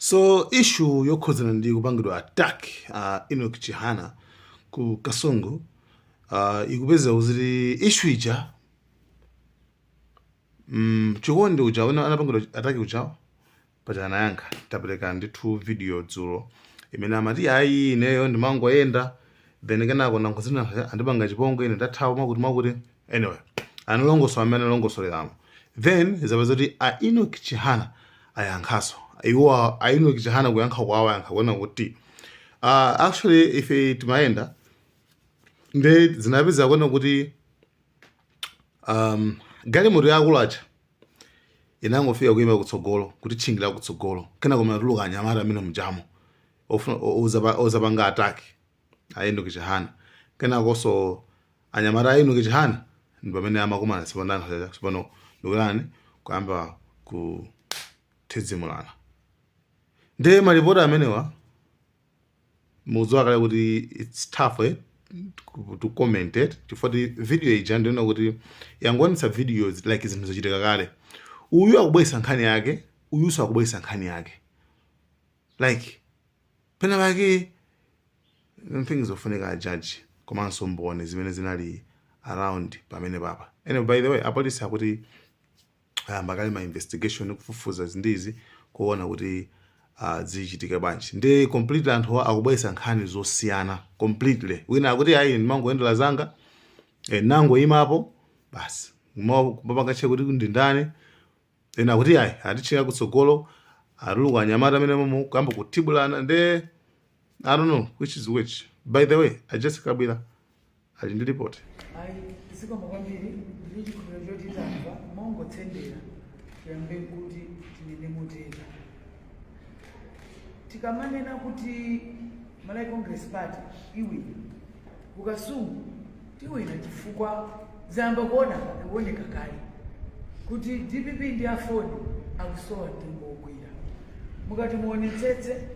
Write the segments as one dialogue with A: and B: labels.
A: So issue yokhudzana ndi kupangidwa attack Enoch Chihana ku Kasungu ikupeza kuti issue ija, Chikondi uja wena anapangidwa attack uja paja anayankha. Tapereka ndithu video dzulo imene amati, "Ayi, ineyo ndimangoyenda, then kenako nankhuzina andipanga chipongwe, ine ndathawa," mwakuti mwakuti. Anyway, analongosola amene analongosoleramo. Then zapeza kuti a Enoch Chihana ayankhaso. Iwo a Enoch Chihana kuyankha kwawo ayankha kuona kuti actually ife timayenda, nde zinapeza kuona kuti galimoto yakulu aja inangofika kuyima kutsogolo, kutitchingira kutsogolo. Kenako manatuluka anyamata amene mujamo ozapanga attack a Enoch Chihana. Kenakonso anyamata a Enoch Chihana ndi pamene amakumana tsopano ndikulani kuyamba kuthidzimulana. Ndiye malipoti amenewa mukudziwa kale kuti it's tough, eh, to comment it, chifukwa ti video ija ndiona kuti yangoonetsa videos like zinthu zachitika kale. Uyu akubweretsa nkhani yake, uyuso akubweretsa nkhani yake, like pena pake things zofunika ajaji komanso mboni zimene zinali around pamene papa. Anyway, by the way, apolisi akuti ayamba kale ma investigation kufufuza zindizi, kuona kuti zichitika bwanji. Ndi completely anthu akubweretsa nkhani zosiyana completely. Wina akuti, "Ayi, ndimangoyendera zanga, nangoyimapo basi," kumapanga check kuti ndi ndani. Ena akuti, "Ayi, atitchinga kutsogolo, atuluka anyamata amene momo kuyamba kutibulana." Nde I don't know which is which. By the way, a Jessica Kabwila ali ndi report.
B: Ayi, zikomo kwambiri. Ndili chikhulupiriro choti tamva. Mongotsendera, tiyambe kuti tinene motera: tikamanena kuti Malawi Congress Party iwina kuKasungu, tiwina, chifukwa zayamba kuoneka kale kuti DPP ndi AFORD akusowa mtengo wogwira. Mukati muonetsetse,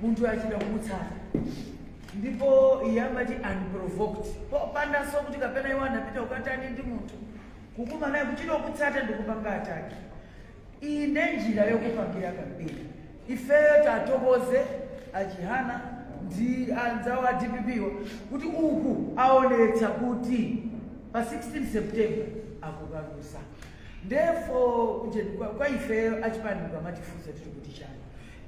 B: munthu achita kumutsata, ndipo iye amati unprovoked, popandanso kuti kapena iwo anapita kukatani ndi munthu, kukuma naye, kuchita kutsata ndikupanga attack. Iyi ndi njira yokupangira kampeni. Ifeyo tatokoze aChihana ndi anzawo a DPP wa kuti uku aonetsa kuti pa 16 September akukalusa. Therefore kuje kwa ifeyo achipani, mukamatifunsa titi kuti chani,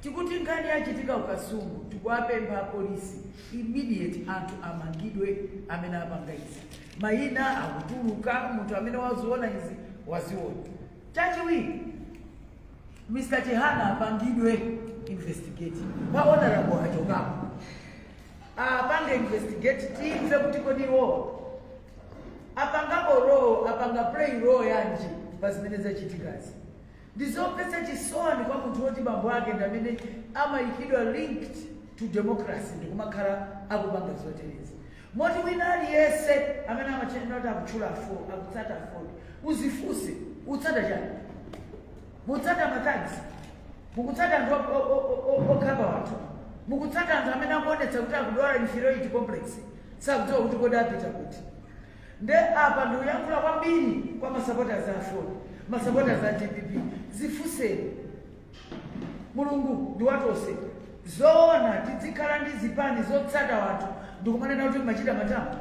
B: tikuti nkhani yachitika kuKasungu, tikuwapempha apolisi immediate anthu amangidwe amene apanga izi. Mayina akutuluka, munthu amene waziona izi waziona. Chachiwiri, Mr Chihana apangidwe investigate. Pa honorable achokapo, apange investigate, timve kuti kodi iwo apangapo role, apanga play role yanji pa zimene zachitikazi. Ndizomvetsa chisoni kwa munthu woti bambo ake ndi amene amayikidwa linked to democracy, ndikumakhala akupanga zoterezi, moti wina aliyense amene amachenera kuti akutchula AFORD, akutsata AFORD, uzifunse, utsata chani? Mutsata ma thugs? Mukutsata anthu okhapa wanthu? Mukutsata anthu amene akuonetsa kuti akudwala inferiority complex, sakudziwa kuti kodi apita kuti? Nde apa ndikuyankhula kwambiri kwa ma supporters a AFORD, ma supporters a DPP. Zifunseni. Mulungu ndi watonse. Zoona tizikhala ndi zipani zotsata wanthu ndikumanena kuti machita matama?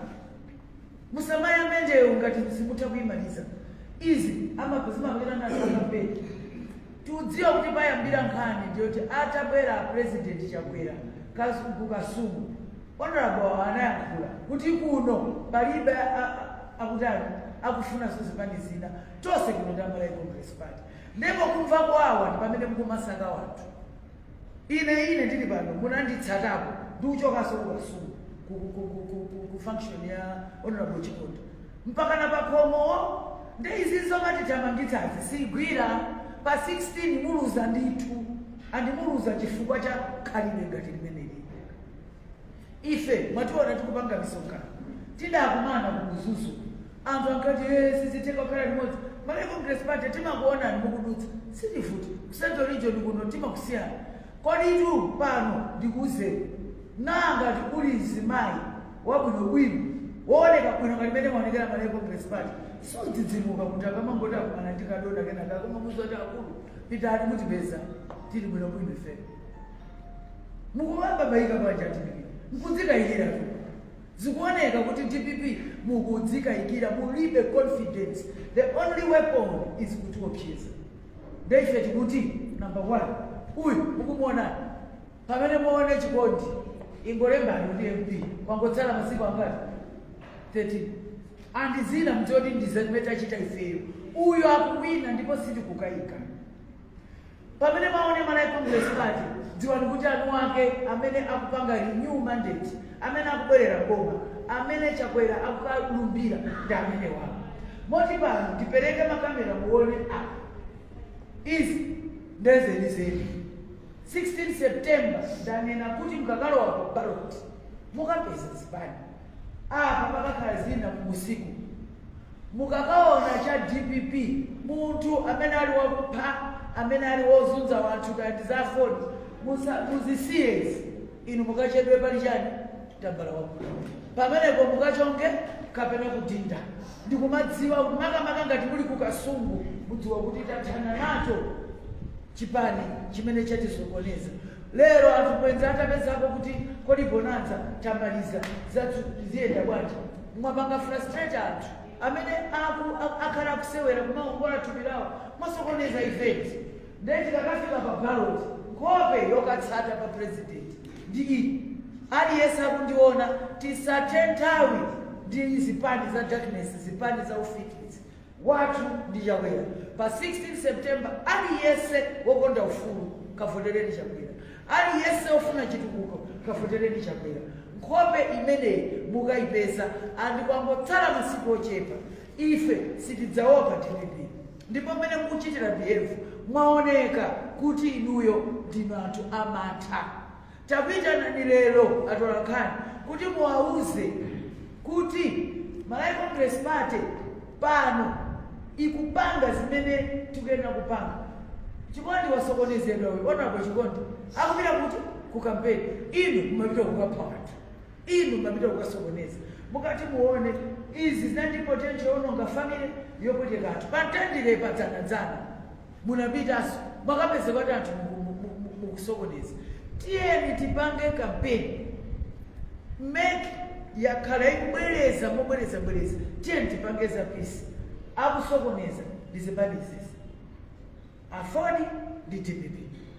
B: Musamayambe ndewu ngati simutha kuyimaliza. Izi zimapakira nazo kampeni. Tikudziwa kuti payambira nkhani ndiyoti atabwera President Chakwera kuKasungu, honorable anayankhula kuti kuno palibe akutani, akufunanso zipani zina, tonse kuno ndi Malawi Congress Party. Ndipo kumva kwawa ndi pamene mukumasaka wanthu. Ine ndili pano, munanditsatapo ndikuchokanso kuKasungu ku function ya Honorable Chikondi mpaka na pakhomowo. Ndi izi zomatithamangitsazi sigwira. Pa 16 muluza ndithu, andimuluza chifukwa cha khalidwe ngati limeneli. Ife mwationa tikupanga misonkhano, tidakumana ku Mzuzu, anthu ankati, "Eh, sizitheka kukhala limodzi." Malawi Congress Party timakuonani mukudutsa, sitifuti ku Central Region kuno, timakusiyana. Koditu pano ndikuuzeni, nangati uli mzimayi wabwinobwino, wooneka bwino ngati mene maonekera Malawi Congress Party, sudzidzimuka munthu akamangoti akumana ndi kadona kenaka, koma muzoti, "Akulu, pitani, mutipeza tili bwinobwino." Ife Mukuyamba mayika bwanji DPP? Mukudzikayikira tu. Zikuoneka kuti DPP mukudzikayikira, mulibe confidence. The only weapon is kutiopseza. Ndeife tikuti number one, uyu mukumuonani pamene muone Chikondi, ingolembani kuti MP. Kwangotsala masiku angati? 13. And zina mtioti ndizimene tachita ifeyo. Uyu akuwina ndipo sitikukayika. Pamene maone Malawi Congress Party, dziwani kuti anu ake amene akupanga renew mandate, amene akubwerera boma, amene Chakwera akukalumbira ndi amene wawo. Moti pano tipereke makamera muone apa. Izi ndezenizeni. 16 September ndanena kuti mukakalowa pa ballot mukapeza zipani apa, pakakhala zina usiku. Mukakaona cha DPP, munthu amene ali wakupha, amene ali wozunza wanthu, kandi za foni, muzisiye izi. Inu mukachedwe pali chani? Tambala wakuda. Pamenepo mukachonge kapena kudinda, ndikumadziwa makamaka ngati muli kuKasungu, mudziwa kuti tathana nacho chipani chimene chatisokoneza. Lero anthu bwenzi atapezako kuti kodi bonanza tamaliza, zathu ziyenda bwanji? Mwapanga frustrate anthu amene akhala akusewera kumaongola thupi lawo. Mwasokoneza event. Ndiye tikakafika pa ballot, nkhope yokatsata pa president ndi iyi. Aliyense akundiona, tisathe nthawi ndi zipani za darkness, zipani za ufitisi. Wathu ndi Chakwera. Pa 16 September, aliyense wokonda ufulu, kavotereni Chakwera. Aliyense wofuna chitukuko, kavotereni Chakwera. Nkhope imeneyi mukayipeza. And kwangotsala masiku ochepa, ife sitidzaopa DPP. Ndipo mmene mukuchitira behave, mwaoneka kuti inuyo ndinu anthu amantha. Takuitanani lero atolankhani kuti muwauze kuti Malawi Congress Party pano ikupanga zimene tikuyenera kupanga. Chikondi wasokonezedwa uyu. Onapo Chikondi akupita kuti ku kampeni, inu mumapita kukapha anthu, inu mumapita kukasokoneza. Mukati muone, izi zinali ndi potential yononga family, yopweteka anthu. Pamtandire padzanadzana munapitanso, mwakapeza kuti anthu mukusokoneza. Tiyeni tipange kampeni. MEC yakhala ikubwereza mobwerezabwereza, tiyeni tipange za peace. Akusokoneza ndi zipani izizi, AFORD ndi DPP.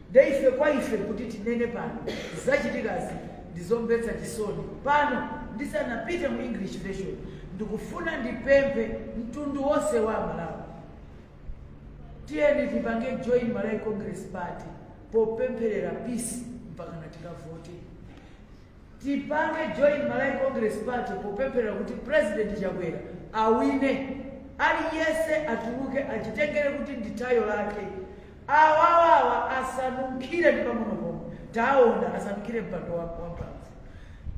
B: Ndeife kwa ife kuti tinene pano, zachitikazi ndizomvetsa chisoni. Pano ndisanapite mu English version, ndikufuna ndipemphe mtundu wonse wa Malawi, tiyeni tipange join Malawi Congress Party popempherera peace mpaka tikavote. Tipange join Malawi Congress Party popempherera kuti President Chakwera awine. Aliyense atuluke, achitengere kuti ndi thayo lake. Awawawa asanunkhire ndi pang'ono pomwe. Taona, asanunkhire mpando wa mphamvu.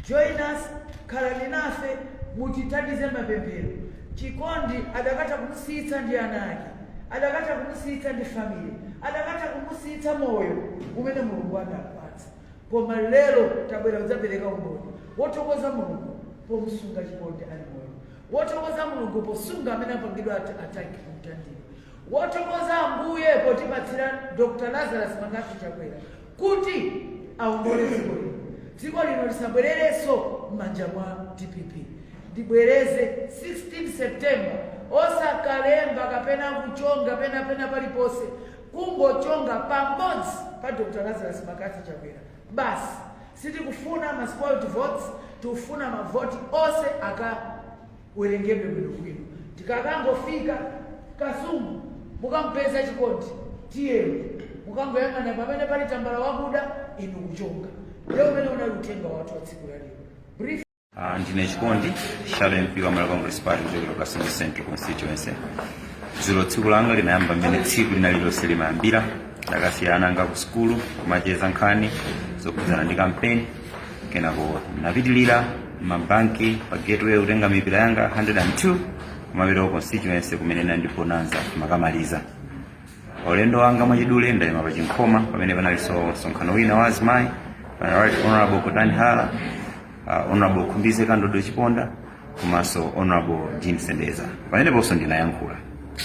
B: Join us, khalani nafe, mutithandize mapemphero. Chikondi adakatha kumusiyitsa ndi ana ake, adakatha kumusiyitsa ndi family, adakatha kumusiyitsa moyo umene Mulungu adapatsa, koma lero tabwera kudzapereka umboni wothokoza Mulungu pomusunga Chikondi ali moyo, wothokoza Mulungu posunga amene apangidwa attack kumtandire, wothokoza Ambuye potipatsira Dr Lazarus McCarthy Chakwera kuti aombole dziko lino, dziko lino lisabwererenso m'manja mwa DPP. Ndibwereze, 16 September, osakalemba kapena kuchonga pena paliponse, kungochonga pamodzi pa Dr Lazarus McCarthy Chakwera basi. Sitikufuna ma spoiled votes, tikufuna mavoti onse akawerengedwe bwinobwino. Tikakangofika Kasungu, mukampeza Chikondi. Tiyeni, mukangoyang'ana pamene pali tambala wakuda, inu kuchonga. Ndiye umene unali uthenga wathu wa tsiku la lero, brief.
C: Ndine Chikondi, shadow MP wa Malawi Congress Party kuchokera Kasungu Central Constituency. Dzulo tsiku langa linayamba mmene tsiku lina lililonse limayambira. Ndakasiya ana anga ku sukulu, kumacheza nkhani zokhudzana ndi kampeni, kenako napitilira mabanki pa Gateway kutenga mipira yanga 102, kumapita ku constituency kumene nandi bonanza makamaliza ulendo wanga. Mwachidule, ndayima pa Chinkhoma pamene panalinso msonkhano wina wa azimayi. Pana Right Honorable Kotani Hala, Honorable Khumbize Kandodo Chiponda komanso Honorable Jean Sendeza. Pameneponso ndinayankhula.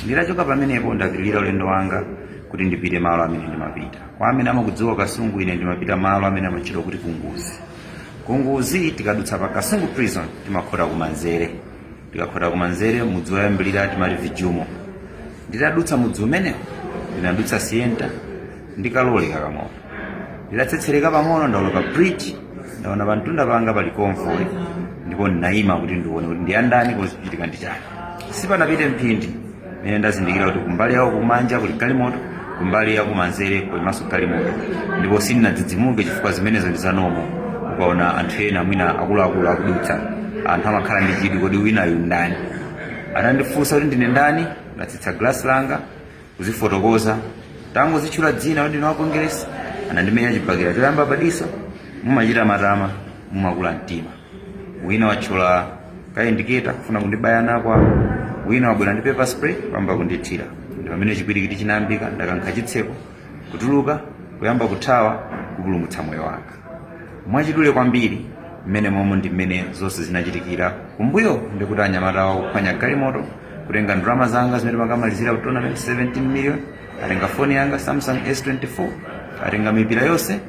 C: Nditachoka pamenepo, ndapitilira ulendo wanga Kuti ndipite malo amene ndimapita, kwa amene amakudziwa Kasungu, ine ndimapita malo amene amatchedwa kuti Kunguzi. Kunguzi, tikadutsa pa Kasungu Prison, timakhota kumanzere. Tikakhota kumanzere, mudzi woyambirira timati Vijumo. Nditadutsa mudzi umenewo, ndinadutsa Sienta ndikalole kakang'ono. Nditatsetsereka pang'ono, ndawoloka bridge, ndaona pamtunda panga pali convoy, ndipo ndinayima kuti ndione kuti ndiyandani, kochitika ndi chani. Sipanapite mphindi mene ndazindikira kuti kumbali yawo kumanja kuli galimoto, kumbali ya kumanzere kulimanso galimoto, ndipo sindinadzidzimuke chifukwa zimenezo ndi zanomo. Ukaona anthu ena mwina akuluakulu akudutsa, anthu amakhala ndi chidwi, kodi winayu ndani? Anandifunsa kuti ndine ndani, ndatsitsa glass langa kuzifotokoza, tangozitchula dzina kuti ndine wa Congress, anandimenya chibakera choyamba padiso. Mumachita matama, mumakula mtima. Wina watchula ka indicator kufuna kundibaya nako apo, wina wabwera ndi pepper spray kuyamba kundithira. Ndi pamene chipwirikiti chinayambika. Ndakankha chitseko, kutuluka, kuyamba kuthawa kupulumutsa moyo wanga. Mwachidule kwambiri, mmene momwe ndi mmene zonse zinachitikira. Kumbuyo ndikuti anyamata awo kuphwanya galimoto, kutenga ndalama zanga zimene pangamalizira ku tournament, 17 million, atenga foni yanga Samsung S24, atenga mipira yonse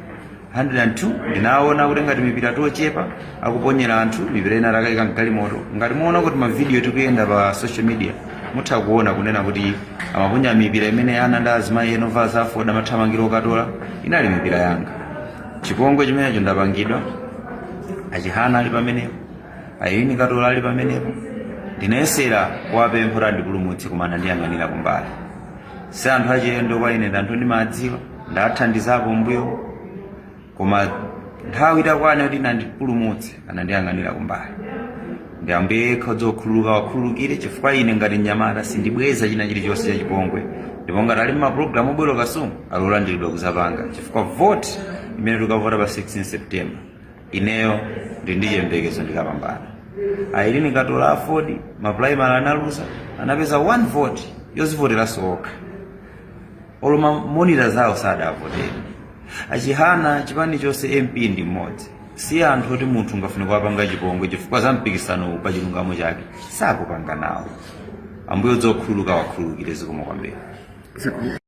C: 102. Ndinaona kutenga timipira tochepa akuponyera anthu, mipira ina atakayika mgalimoto. Ngati muona kuti mavidiyo tikuyenda pa social media, mutha kuona kunena kuti amaponya mipira imene ana ndi azimayi ena ovala za AFORD amathamangira okatola, inali mipira yanga. Chipongwe chimenecho ndapangidwa. Achihana ali pamenepo, Ayini Katola ali pamenepo. Ndinayesera kuwapempha kuti andipulumutse, koma anandiyang'anira kumbali. Si anthu achilendo kwa ine, ndi anthu ndimadziwa, ndathandizapo mbuyo, koma nthawi itakwana kuti nandipulumutse, anandiyang'anira kumbali. Ndi Ambuye yekha udzokhululuka, wakhululukire, chifukwa ine ngati mnyamata sindibweza china chilichonse chachipongwe. Ndipo ngati ali mmapulogalamu obwera Kasungu, alolandiridwa kuzapanga, chifukwa vote imene tikavota pa 16 September, ineyo ndi ndi chiyembekezo ndikapambana. Ailini Katola, AFORD, maprimary analuza, anapeza one vote yozivoteranso okha, olo ma monitor zawo sadavotere. Achihana, chipani chonse MP ndi mmodzi. Si anthu oti munthu ungafune kuwapanga chipongwe, chifukwa za mpikisano pa chilungamo chake sakupanga nawo. Ambuye udzokhululuka, wakhululukire. Zikomo kwambiri.
D: Zikomo.